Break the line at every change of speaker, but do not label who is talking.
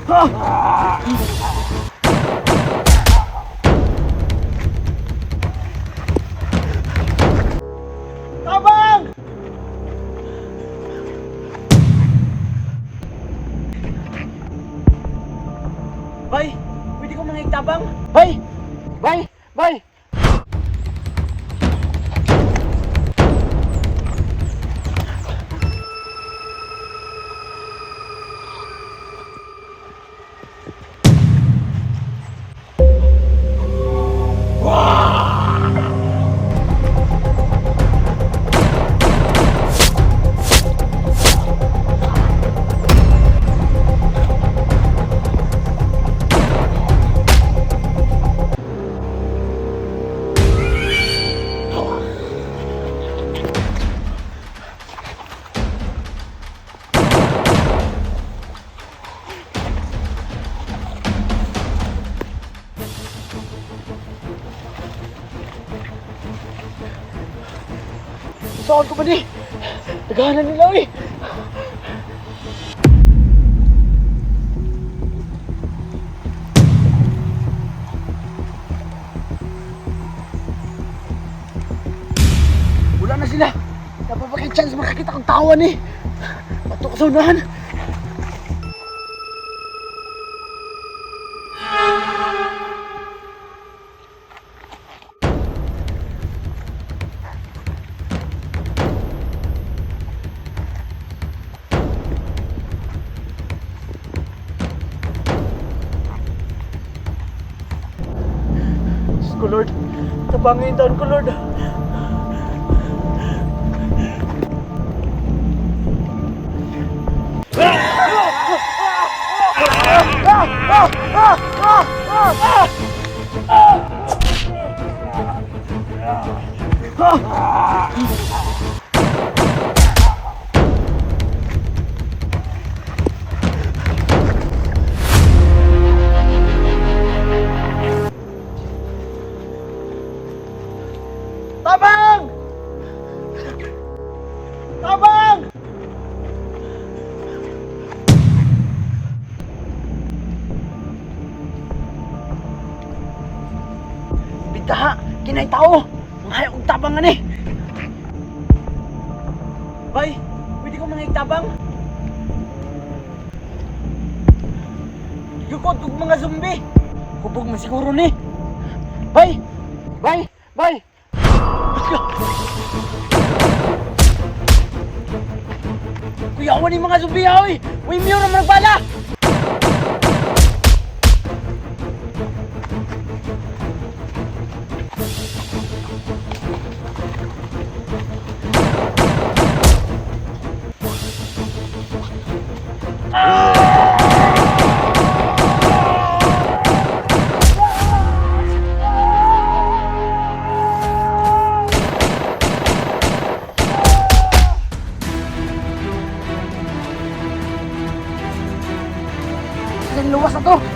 Ah! Tabang! Bay, pwede ko mangigtabang? Bay! Bay! Bay! Saan ko ba ni? Naghahanan nila eh. Wala na sila. Napapakay chance makakita kang tawan eh. Patok sa unahan. Diyos ko, Lord. Tabangin taon ko, Lord. Tabang! Tabang! Bitaha, kinay tao. Mga og tabang ani. Bay, pwede ko mga tabang? Yukot og mga zombie. Hubog man siguro ni. Bay! Bay! Bay! Kuyawan ni mga zombie oy! Uy, miyo naman nagbala! Ang luwas na to!